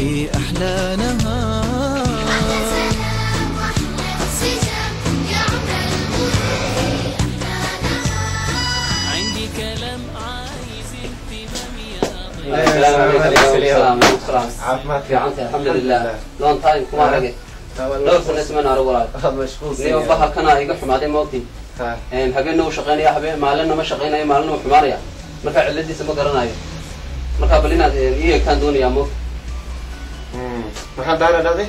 في أحلى نهار. أحلى سلام وأحلى انسجام يا عمر الغروب في أحلى نهار. عندي كلام عايز اهتمام يا ضيف. السلام عليكم. caafimaadka. Fiicanta, alxamdulilah. Long time kuma arage. Dhowr sano ismaan arag walaal. Mashquul. Niyo bahalkana iga xumaaday moogtii. Habeenna wuu shaqaynaya, habeen maalinna ma shaqaynayo, maalinna wuu xumaanaya. Marka ciladiisa ma garanayo. Marka bal inaad ii eegtaan doonayaa moogta. Maxaa daana dhahday?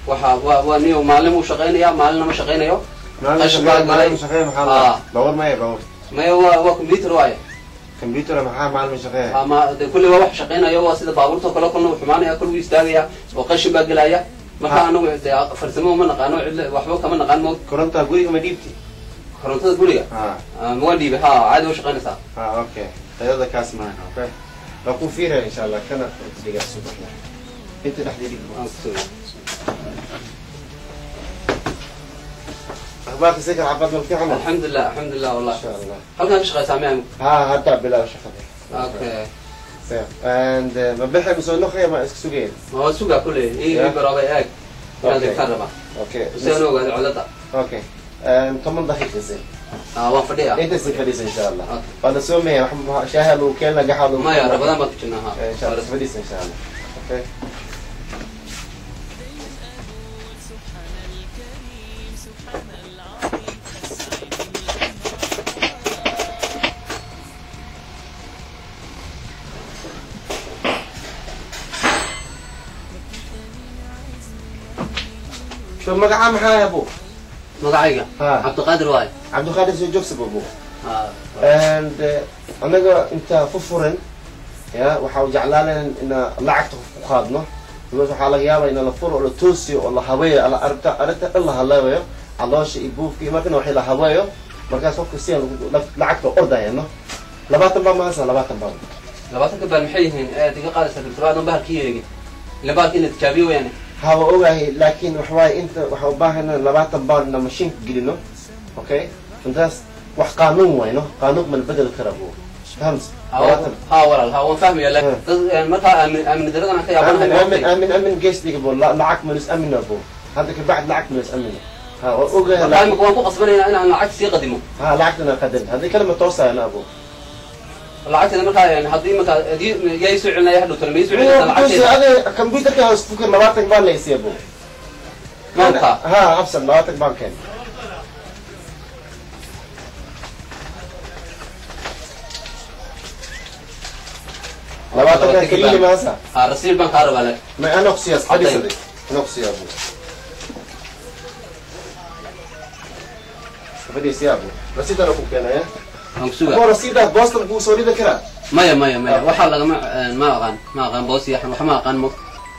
Waxa waa niyo maalin wuu shaqaynaya, maalinna ma shaqaynayo. Maalin baa galay. Maalin shaqeeya maxaa la bawr maya bawr? Maya, waa computer waaye. Computer maxaa maalin shaqeeya? Ama de kulli waa wax shaqaynayo, waa sida baabuurta kale, kolna wuu xumaanaya, kol wuu istaagaya oo qashin baa gelaya. Marka anagu de farsamo uma naqaano, cidla waxba kama naqaan moogta. Koronta guriga ma dhiibti? Korontada guriga? Ha. Ma waan dhiibay, ha, caadi waa shaqaynaysaa. Ha, okay, tayada kaas maaha. Okay, waa ku fiiraya insha Allah. Kana dhiga subaxda inta dhexdii dhig. Waan ku sugay. Akhbaarka sikar caafimaad ma fiican? Alxamdulilah, alxamdulilah wallah. Insha Allah. Halkaan ka shaqaysaa miya? Ha, hadda bilaab shaqada. Okay. And ma bixi ma soo noqaya ma iska sugeen? Ma waa sugaa kulley ii baroobay eeg inaad eegtaan rabaa. Okay. Si aan u ogaado cilada. Okay, 10 daqiiqo zin. Waan fadhiya. Inta si fadhiisa insha Allah. Okay. Waa la soomaya, wax shaaha lagu keena, gaxa lagu Maya, rabadaan baan ku jirnaa, ha. Insha Allah fadhiisa insha Allah. Okay. سبحان الكريم سبحان العظيم السعيد الأنوار. شو magacaa maxaa abu? Magacayga? Ha. Cabdiqaadir waaye. Cabdiqaadir soo joogsa abu. Ha. And anaga inta fufuran ya waxa u jeclaan in lacagta ku qaadno, because waxaa laga yaabaa in la furo oo la toosiyo oo la habeeyo ala arrinta arrinta dhan la haleeyo, caloosha iyo buufka iyo markana waxii la habeeyo, markaas qofka si aan lacagta ordayano. 20 baa maasa, 20 baa. 20-ka baan maxay yihiin aad iga qaadaysaa doctor aadan bahalkii eegin? Ila bahalkii ina tijaabiyo weyaane. Ha, waa ogahay, laakiin waxa waaye inta waxa u baahana 20 baan na mashiinka gelino. Okay, intaas wax qaanuun wayno, qaanuun ma la bedeli kara buu, fahamt? 20. Ha walaal, ha, waan fahmaya, laakiin dad markaa aamin aamin daradan aan ka yaabanahay. آمن آمن آمن آمن gees dhiga buu, lacag ma lis amina buu, hadda kabacd lacag ma lis amina. Ha, waa ogahay. Markaa imika waan ku qasbanayaa inaan lacag sii qadimo? Ha, lacagtana qadin, haddii kale ma toosayana abu. Lacagteeda markaa haddii markaa haddii yaa ii soo celinaya hadhow tale, ma ii soo celinaysaa lacagteeda? Adiga computerka hoos fukir, 20 baan la isiya buu. Maanta? Ha, absan 20 baan keen. 20 keliya maasa. Ha, rasiid baan kaa rabaa laakiin. Ma ana qsiya fadhiisaday, ana qsiya abu, fadhiisiya abu, rasiid ana ku keenaya. Waan ku sugaa. Abu, rasiidaas boosta kuu soo ridi karaa? Maya, maya, maya, waxaa lagama ma aqaan, ma aqaan boos iyo wax ma aqaan mo.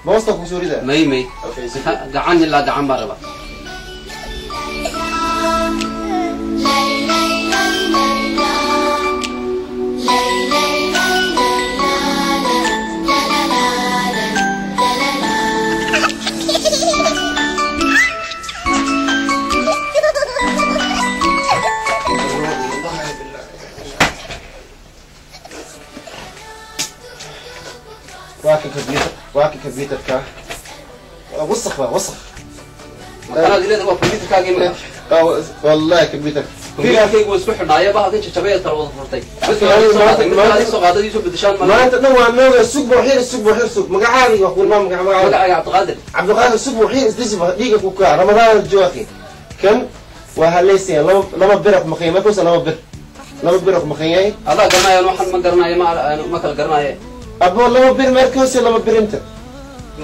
Boosta kuu soo rida. May, may. Okay. Gacan ilaa gacan baan rabaa. لا لا لا لا لا لا لا لا لا لا لا لا. والله بالله waa ka computer, waa ka computerka, wasakh waa wasakh. Makanaad ileeda waa computerkaagii imika? Wallahi computer. Computerkaygu waa isku xidhnaayo, bahalkan jajabay kala wada furtay. Mid kale soo qaadad iisoo bedeshaan ma? Maanta dhan waa nooga. Sug buuxir, sug buuxir, sug. Magacaaga waa kulmaa magaca magacaaga? Magacayga Cabdiqaadir. Cabdiqaadir, sug buuxir, isdisi dhiiga ku kaa Ramadaan joogi. Kan waa haleysaya laba bir ku maqan markuusa laba bir, laba bir ku maqan yahay. Adaa garanaya, waxaan ma garanayo, ma kala garanayo. Abo, laba bir markuusa, laba bir inta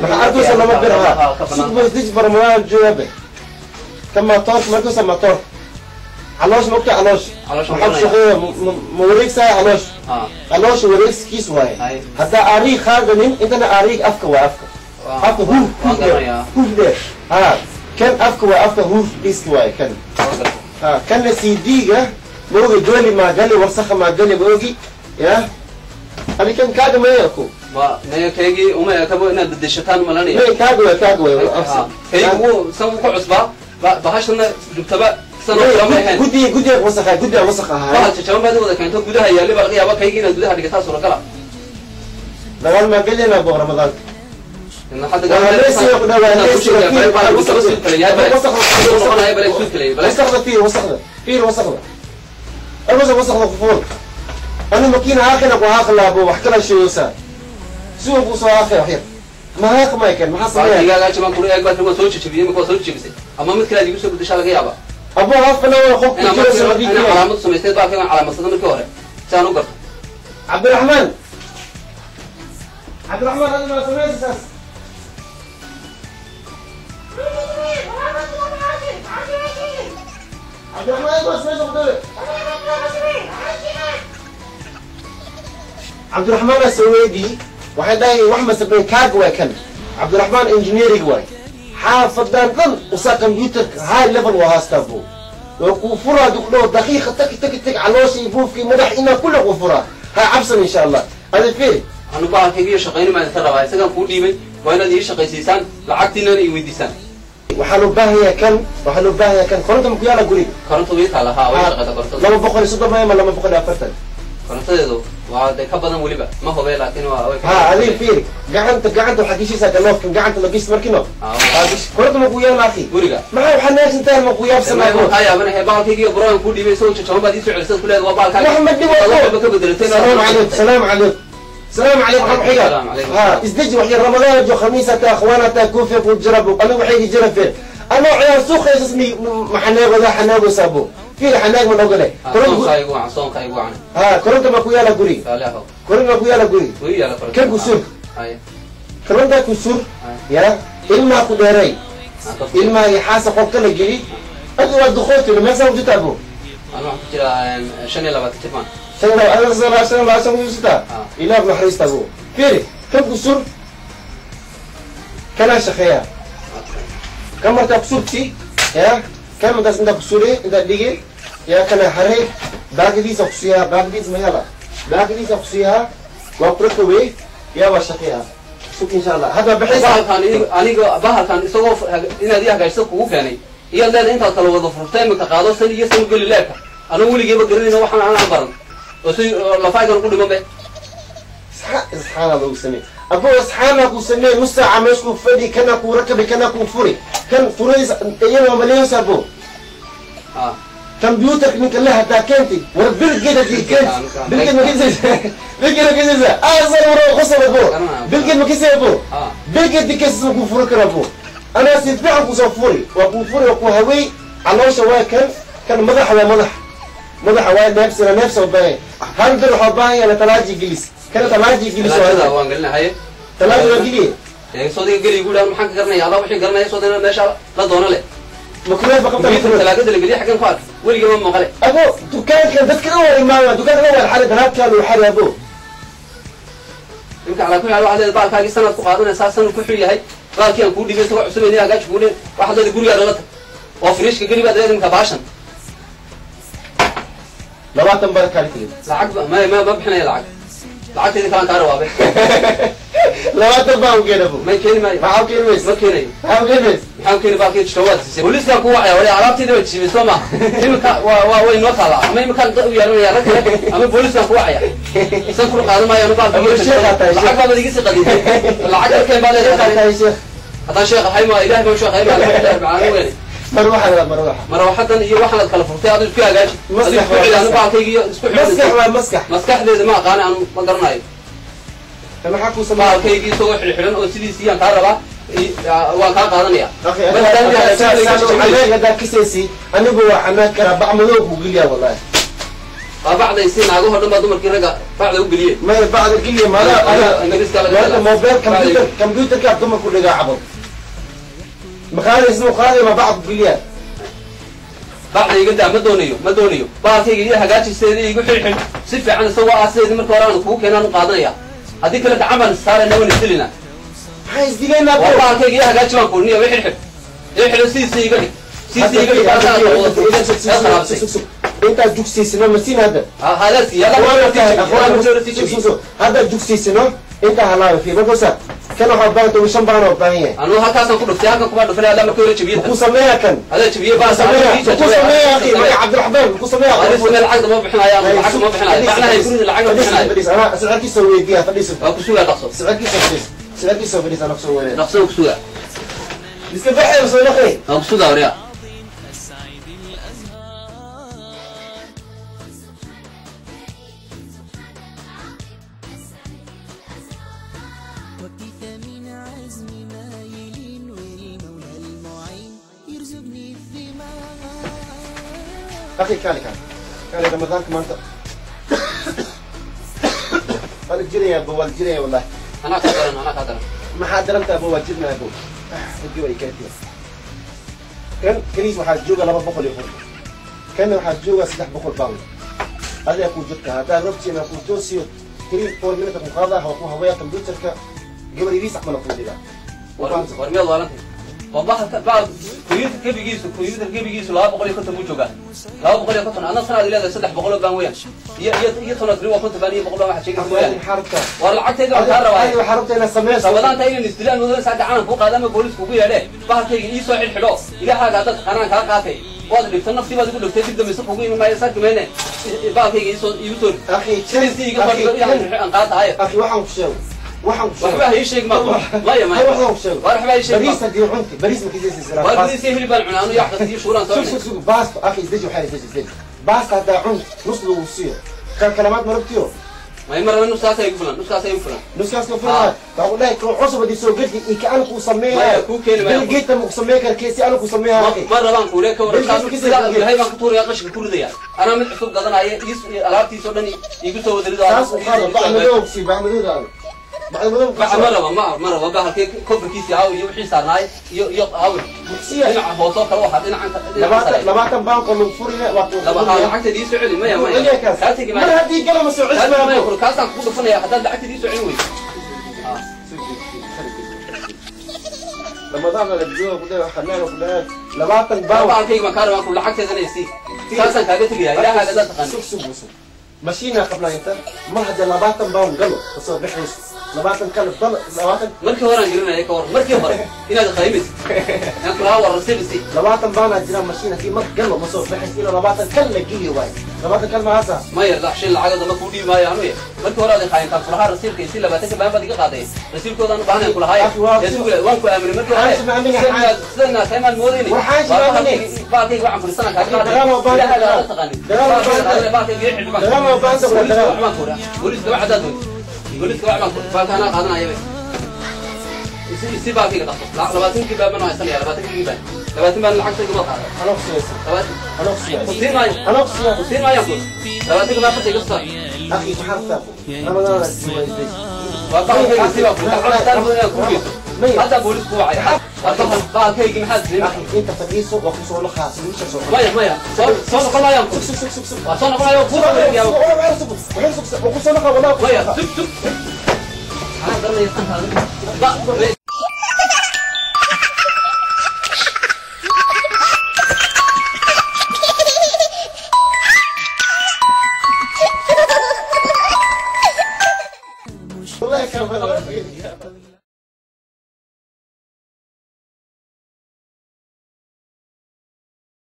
maxaa arkaysa, laba bir. Ha, sug buu isdisi, Ramadaan joogabe. Kan matoorka markuusa, matoor caloosh ma ogta caloosh? Caloosha. Maxaa ku shaqeeya? Ma wareegsaya caloosh? Ha. Caloosha wareegskiis waaye. Hay. Haddaa aariig qaadanin intana, aariig afka waa afka, afka huuf. Waan garanayaa. Huuf dheer. Ha, kan afka waa afka, huuf dhiski waaye kan. Ha, kanna cd-ga ma ogi, dooli maa gali, wasakha maa gali, ma ogi ya ani kan kaaga maya ku. Waa maya, kaygii uma ekabo inaad bedeshataan malanaya. May, kaaga waay, kaaga waay. Kaygu wuu san wuu ku cusbaa, bahashana dubtaba san oo kale ma ahayn. Guddiga, guddiga wasakha, guddiga wasakh ahaa. Bahal jajaban baad wada keento, gudaha yaallay baa laga yaabaa kaygii inaad gudaha dhigataa suuragala. Dagaal maa gelina bo Ramadaanka? وسخة فيه وسخة فيه وسخة الوسخ وسخة كفور أنا ماكينة هاكنا وهاكلا أبو وحكي لها شيء يسار سوق وصاخي وحير ما هاك ما يكن ما حصل يا لا جمان كل أكبر ما سويتش شبيه ما سويتش بس أما مثل هذه يوسف بدش على جيابه أبو هاف أنا أخوك أنا علامة سميتها باقي علامة صدمة الكورة سانو قرط عبد الرحمن عبد الرحمن أنا ما سميت أساس عبد الرحمن ما سميت عبد الرحمن السويدي waxay dhahay wax ma sameyn kaaga waa kan Cabdiraxmaan engineering waay xaafadan dhan usa computer high level waa haastaa buu waa kuu furaa dugdhow daqiiqa tag tag tag calooshii buufkii madax inaa kulle kuu furaa ha cabsan insha allah adi fiiri anu bahalkayga iyo shaqayni maan iska rabaa isagaan kuu dhiibay waa inaad ii shaqaysiisaan lacagtiinana ii weydiisaan waxaa loo baahanyaa kan waxaa loo baahanyaa kan koronta ma ku yaala guriga koronta way taala haa way shaqaysaa korontada 230 ama 240 korontadeedu waa de ka badan weliba ma hube laakiin waa ha adiga fiiri gacanta gacanta waxaa gishaysaa galoofkan gacanta la gish markino koronta ma ku yaala akhi guriga maxaa waxaa neefsantahay ma ku yaabsanaa waxaa yaabanahay bahalkayga iyo buraan kuu dhiibay isagoo jajaban baad iisoo celisad ku leedahay waa bahalkaaga wax ma dhibo waxba ka bedelatay salaamu calaykum salaamu calaykum السلام عليكم ورحمة الله. ها ازدجي وحي رمضان جو خميسة تا اخوانا تا كوفي وجرب انا وحي جرب فين انا عيال سوق اسمي محناغ ولا حناغ وسابو في حناغ من اوغله كرنت ها كرنت ما كويالا غوري كرنت ما كويالا غوري كان كسور كرنت كسور يا إلما كديري إلما يحاس قفك لجري أدو الدخول لما سوف تتابو أنا waxaan ku jiraa 25 jir baan 25 إلى ابن حريص تابو فيري كم كسور كان شخيا كم مرة كسورتي يا كم مرة انت كسوري انت ديجي يا كان حري باقي دي سقسيها باقي دي ما يلا باقي دي سقسيها وقرقوي يا وشقيها سوق إن شاء الله هذا بحيث bahalkan aniga bahalkan isagoo inaad ii hagaajiso kugu keenay iyo leed intaad kala wada furtay imika qaado san iyo san geli leerka anigu weligeyba garanayna waxaan aan baran oo si lafaygan ku dhiman be isxaana lagu sameey أبو إسحانا كو سمي نص ساعة مشكو فدي كنا كو ركبي كنا كو فري كان فريز أيام مليون سابو كمبيوتر كنك لها تاكنتي وربيل كده دي كنت بيل كده ما كيسش بيل كده كيسش أصلا ورا خسر أبو بيل كده ما كيسش أبو بيل كده دي كيسش كو فري كرابو أنا سيتبع كو صفوري وكو فري وكو هوي على شواي كان مدح ولا مدح مدح واي نفسي أنا نفسي وباي هنقدر حباي أنا تلاجي جلس كان تلاجي جلس هذا وان قلنا هاي تلاجي جلي صودي قلي يقول أنا محنك قرني الله وحين قرني صودي أنا ماشي لا دونا له مكروه فقط تلاجي اللي حق نفاق واللي ما مقلي أبو دكان كان بس كده أول ما دكان أول حالة بنات كانوا حالة أبو يمكن على كل حال واحد بعد كاجي سنة قاعدون أساسا كحول هاي قال كي أقول لي بس روح سمعني أجا شغله واحد يقول يا غلط وفريش كجري بعد ذلك مكباشن لبعت مبارك عليك العقب ما بحنا العقب العقب اللي كان كهرباء لبعت مبارك كده أبو ما يكين ما ما كين بس ما كين ما كين بس ما كين باقي تشوات ولسه كوا يا ولا عرفتي ده تشي بس ما يمكن وين وصل ما يمكن يا يا رجل أما بوليس كوا يا سنكر قادم ما ينبع العقب هذا يجي قديم العقب كان بعد يا شيخ هذا شيخ هاي ما إله ما شيخ هاي ما إله معاني وين مروحة ولا مروحة مروحة هي واحدة kala furtay aad isku hagaaji maskax waa baalkayga isku maskax waa maskax maskaxdeeda ma aqaan aan ma garanayo tama xaq ku sameeyay baalkayga isagoo xilxilan oo sidiisii aan ka rabaa waan ka qaadanaya akhi ana kisaysi anigu waa xanaaq kara bacmadoo ku geliya wallahi waa bacdaysi naago hor dhan dumarkii raga bacda u geliyay ma bacda geliya ma ana ana mobile computer ka dumarku dhigaa cabo مخالي اسمه خالي ما بعض بليان بعد يقدر ما دونيو ما دونيو باركي يجي حاجات السيدي يقول حل حل سيف عن سوا السيد مركو رانا كوك هنا نقاضية هذيك لك عمل صار لو نزلنا عايز دي لنا والله يجي حاجات ما كوني وحل حل يحل سي سي يقول سي سي يقول انت جوكسي سنو مسين هذا هذا سي يلا هذا جوكسي سنو انت هلا في بقصه كانوا حبات وشن بانو باهي انا هكذا كنت في هكذا كنت في لا ما كنت جبيه كوسميه كان هذا جبيه بس كوسميه يا اخي عبد الرحمن كوسميه انا اسمي العقد ما بحنا يا العقد ما بحنا بعنا يكون العقد ما بحنا انا سعركي سويتيها فديس كوسويا تقصد سعركي سويتيها Silaakii soo fadhiisa nafsoo weynay. Dhaqso ku sugaa. Iska baxay soo noqay. Waan ku sugaa waryaa. وكتاب عزم مايل والمولى المعين يرزقني الثمار. Akhi kaali kaali. Kaali ramadaanka maanta. Waa la jiraya abo, waa la jiraya wallahi. Anaa kaa daran, anaa kaa daran. Maxaa daranta abo, waa jirnaa abo. Hadi waa ikaatiya. Kan kaniis waxaa jooga 250. Kan waxaa jooga 300 pound. Adiga ku jirta haddaa rabti inaa ku toosiyo 3 4 minute ku qaadaa waa ku haweeya computerka gabar ibiis camal ku dhigaa. War miyaad waalantay? Waa bahalka bahal kombiyuutar gebigiisu, kombiyuutar gebigiisu 250 buu joogaa. 250 adna sanaad leedahay 300 baan weeyaan. Iyo tonaad waa 50 baan iyo 100 baan waxaad sheegaysa mooyaane. Maxaa rabtaa? War lacagtayda waan kaa rabaa. Adiga waxaa rabtaa inaad sameyso. Rabadaanta inaan isdilaan wadada saa gacanaan kuu qaada ama booliisku ugu yeedhe bahalkayga ii soo xidhxidho ilaahaaga haddaad taqaanaan kaa qaatay waad dhigto naftii baad igu dhigtay dib dambe kugu iman maayo saaki mayne bahalkayga iisoo iigu soo Akhi sidiisii iga soo dhigo ilaa aan qaatahay. Akhi waxaan ku sheego. Waxaan ku sheego. Waxba ha ii sheeg ma maya maya. Waxaan ku sheego. War waxba ha ii sheeg Bariis haddii cunti, bariis ma kisaysa. War bariis iyo hilib baan cunaa anu yaxdas iyo shuuraan soo Sug cunay. Sug sug baasto akhi isdeji waxaa isdeji isdeji. Baasta haddaa cunti nus lagu siiyo. Kan kalamaad ma rabtiyo? May maraba nuskaasay igu filan, nuskaasay igu filan. Nuskaas ka filan. Waxaan ku dhahay kan cusub haddii soo gelti iyo ka anu kuu sameeyaa. Maya, kuu keeni maayo. Bill Gates ma ku sameyn kara keesi anu kuu sameeyaa akhi. Ma rabaan kuule ka waran Bill Gates ma sidaa kisaysa. yahay baan ku tuuraya qashinka ku ridaya anaa mid cusub gadanaya alaabtiisoo dhan iigu soo wadarido. Saas u qaado bac madow ku sii bac madowda adu. Bac madow ku ma sii. raba ma raba bahalkii kofarkiisii aaw iyo wixii saarnaay iyo aaw Siya. dhinaca hoosoo kale waxaa dhinacan dhinaca sare. 20 baan qolun furine waa ku. Laba haa lacagteeda ii soo celi maya maya kaa tegi Mar maayo haddii gala ma soo kaa tegi maayo cesmaa. kul kaasaan kugu dhufanaya haddaad lacagteeda ii soo celin weyso. Ramadaan la jooga ku dhahay xanaan ku dhahay 20 baan. Bahalkayga baan kaa rabaa kul lacagteedana isii saasaan kaaga tegayaa ilaahaaga haddaad taqaani. Sug sug sug. Mashiina qabla inta mar haddii 20 baan galo soo bixayso 20 kale dal 20. Markii horaan gelinaya ka waran markii hore inaad qaymaysid inaan kulahaa war rasiid isii. 20 baan jira mashiin haddii mar galo ma soo bixayso ilaa 20 kale la geliyo waay 20 kale ma hasa. Maya la shay lacagada ma kuu dhiibi maayo anuye markii hore aad qaayintaan kulahaa rasiidka isii 20 baan baad iga qaaday rasiidkoodaan u baahnayn kulahaay Akhi, waa ee sugule waan ku aaminay markii hore. Waxaan aaminay, sidana taymaan moodayni Waxaan aaminay. Bahalkayga waxaan fadhiisana kaaga qaaday Dagaal waa baahan ilaahaga tahay. haddaad taqaanin Dagaal waa baahan tahay. bahalkayga ii xidh. Dagaal waa baahan tahay, Booliiska dagaal. wax baan kuuraa booliiska wax haddaad doonto booliiska wax baan kuuraa bahalka anaa qaadanaya be isi bahalkayga dhaqso 20-kii baan baan haysanaya 20-kii baan 20 baan lacagtayga ma qaaday. Anoo ku siiyaysa. 20 Anoo ku siiyaysa. Ku siin maayo. Anoo ku siiyaysa. Ku siin maayaan kuur 20-ka baan farta iga soo saar. Akhi maxaa rabtaa Ramadaan la jooga isdeji. Waa bahalkayga si baa kuur haddaan doonaya ku geyso Maya. Haddaa booliisku wacay bahalkaygii maxaad siin. Akhi inta fadhiiso waa ku soo laqaas wiilka soo. Maya maya soo noqon maayaan kuur Sug sug sug sug. waa soo noqonayo kuur maya sug sug anaa garanaya sankaada ba والله كان